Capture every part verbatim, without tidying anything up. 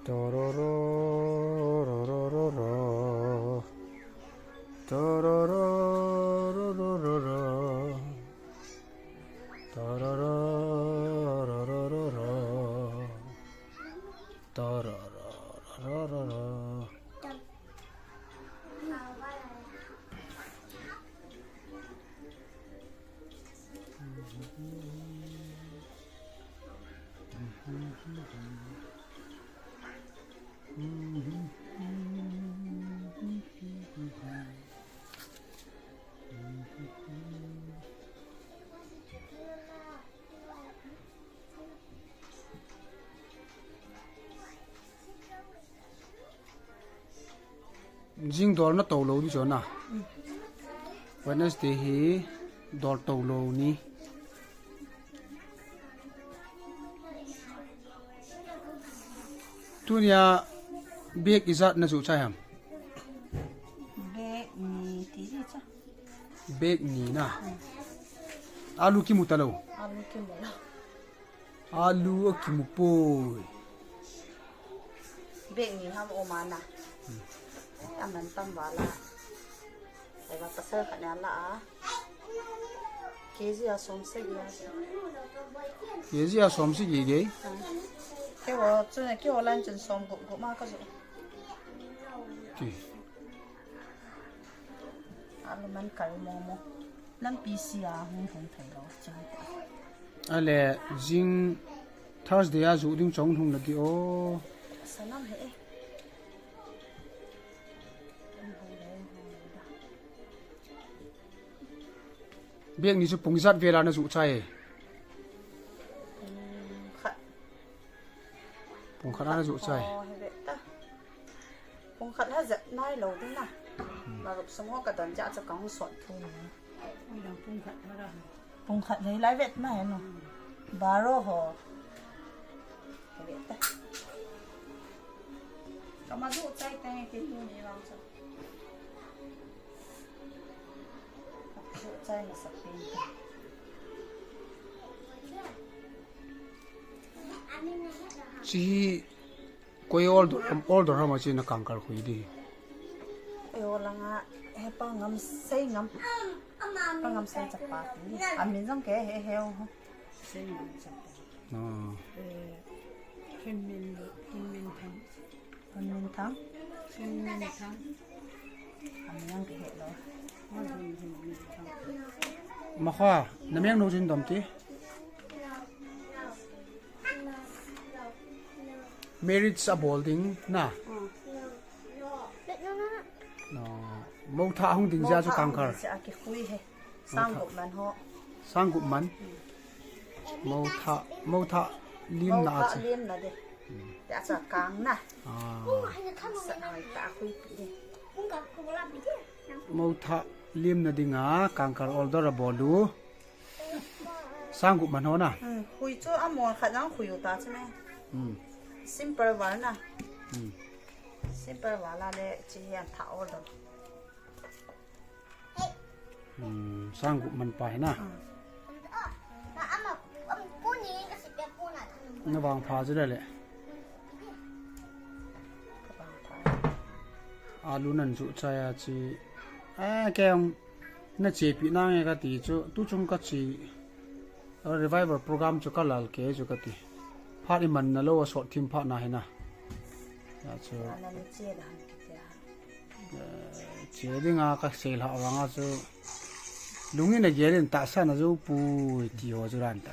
Tororo, rororo. Tororo, rororo. Tororo, rororo. Tororo, rororo. Jing dol na to lo di chu na. Wednesday hi dol to lo ni. Tunia bag ijat na ju chai ham? Bag ni ti di cha. Bag ni na. Alu kimu ta lo. Alu kimu lo. Alu akimu poi. Bag ni ham o mana. Aman tam vala. Eva pasal khat na la a. K G a som sagi a. K G a som sagi gei. Ke wo chun ke wo lan chun som gup gup ma ka ju. Ti. Alu man kal mo mo. Lampi sia hung hung thei lo chang. Ale jing Thursday a ju ding chong hung la di o. Sanam he e. Bag ni chu pung ijat vel a na ju chai? Pung khat. Pung khat a na ju chai. Pung khat ha jat nai lo ding na. Marup sung ho ka don ja cha kang sot thu ni. Pung khat ha ra. Pung khat lei lai vet na he no. Baro ho. Ka ma ju chai ta ni ti tu ni lang cha. Ka ju chai na sa pin. Chi Koi order, order ham a chi na kangkal khui di. Ei, o langa, he pa ngam sei ngam. Pa ngam sei chapa ti. Amin jong ke he he o. Sei ngam chapa. Ah. Eh, Hrinmin, Hrinmin Thang. Hrinmin Thang. Hrinmin Thang. Amin jong ke he lo. Oh, Hrin, Hrinmin Thang. Makha, na meng nu jin dom ti. Marriage a bol ding na. No. Mo tha hung ding ja chu kangkal. Mo tha hung ding ja kikhui he. Sang gup man ho. Sang gup man. Mo tha, mo tha lim na a cha. Mo tha lim na de. Te a cha kang na. Ah. Sa hai ta khui pi de. Mo tha lim na dinga kangkal order a bol u. Sang gup man ho na. Hmm, hui chu a mo khat jang hui u ta chu ne. Hmm. Simple val na. Hmm. Simple val a le chi hian tha order. Hmm, sang gup man pa hi na. Hmm. Na vang pha chu le le. Alu nan ju chai a chi. A, kei ong Na chepi nange kati chu, tu chung kachi, a, revival program chu kalal ke chu kati. Phat iman na lou a sot thim phat na hi na. Ya chu, eh, che dinga kasei lha vanga chu. Lungin a gelin tahsan a jou pui ti ho chu ran ta.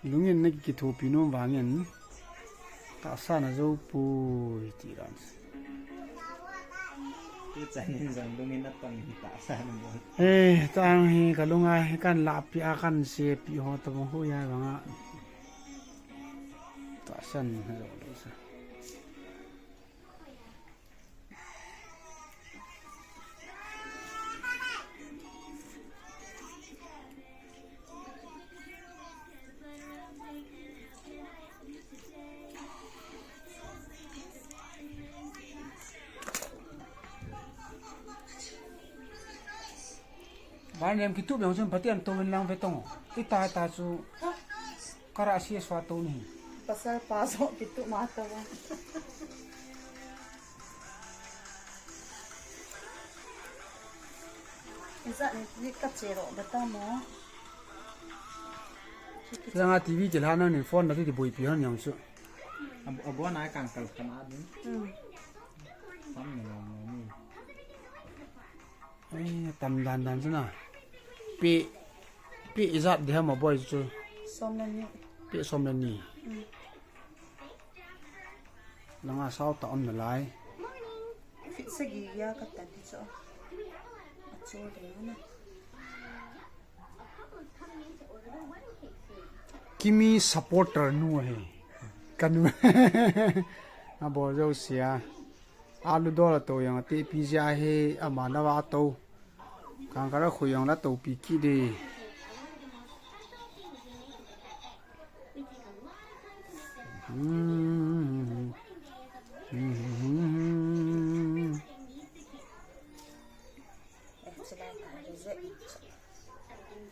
Lungin na kithopi nom vangin. Tahsan a jou pui ti ran. Tu chan in jong lungin a tong in tahsan a jou. Eh, tang hi kalunga hi kan lapi a kan sepi ho to bang hu ya banga. Tahsan a jou lo sa. Van lem kitup jong chun Pathen touvin lang ve tong. Ita ta chu kara sia swa to ni. Pasal pa jong kituh ma tava. Ijat ni, ni ka che ro da ta mo. Sanga T V che la na ni phone na ti boipi hon yang su. Ab-, abon ai kang kal kan a din. Hmm. Tam na lo ni. Ai, tam dan dan chu na. Pi, pi ijat di ham a boi chu. Som le ni. Pi som le ni. Hmm. Langa sao ta om na lai. Fit sagi ya ka tan hi chu. A chu de na. Kimi supporter nu ahi. Ka nu. Abol jouse a. Alu dol ato jong ati pi jia hi ama na va ato. Kangkal a khu jong la to pi kit e. Hmm. Hmm.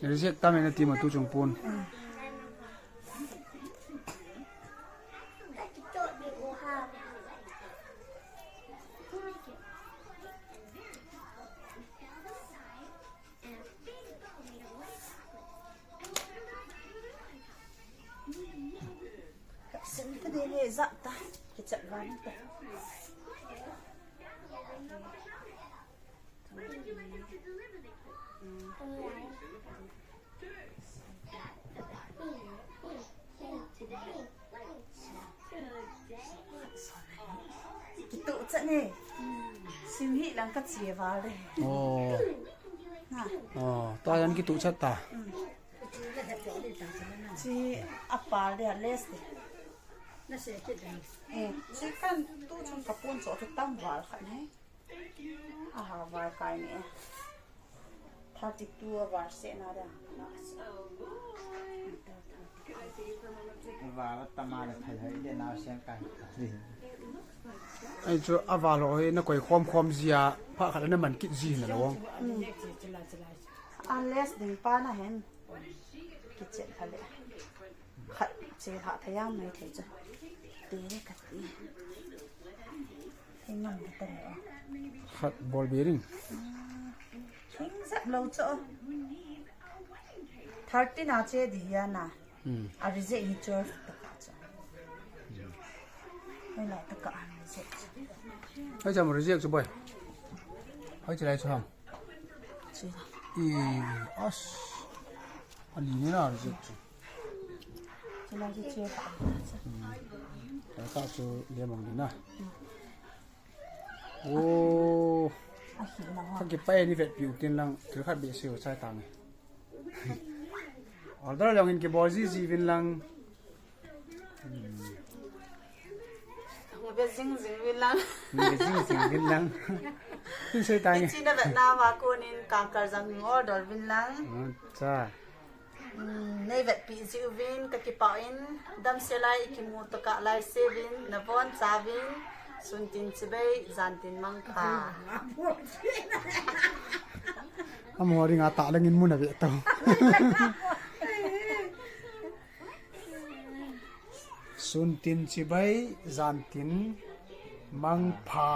Reject tam e nati ma tu chung pon. Sin ka de le za ta. Kichat van ta. Kituh chat ne. Sim hi lang ka che val de. Oh. Ha. Oh, ta yan kituh chat ta. Mm. Chi a pal de, a les de. Eh, chi kan tu chung ka pon cho chu tam val khat ne. Aha, var kai ni. Thirty-two a var se na da. Var tama le phai hai de na sen kai. Ai chu a var ho hi na koi khom khom jia, pha khat na man kit ji na lo. A les ding pa na hen. Kichet kha le. Khat che ha tha yang mai thei chu. Te le ka ti. Hing ngam ta le. Khat ball bearing. Hing zat lo chu. Thirty na che di ya na. Hmm. A reject hi twelve ta ka chu. Hoi lai ta ka a reject. Hoi cham reject chu boy. Hoi chilai chu ham. Chi. I, as. Ali ni na reject chu. Chi la chi chi pa. Hmm. Ka chu le mang ni na. Oh. A hi na ha. Ka kipai ni vet piu tin lang, thil khat be se u chai tang. Order jong in kibol jiji vin lang. Hmm. Hung ve jing jing vin lang. Hung ve jing jing vin lang. Tin sei tang. Tin sei na vet na ma kunin kangkal jang hung order vin lang. Acha. Hmm, nei vetpi jiu vin ka kipah in, damsel lai i kimu tokah lai se vin, na von cha vin, sun tin chibai, jan tin mangpha. Amaho ring a ta leng in mun a ve to. Sun tin chibai, jan tin mangpha.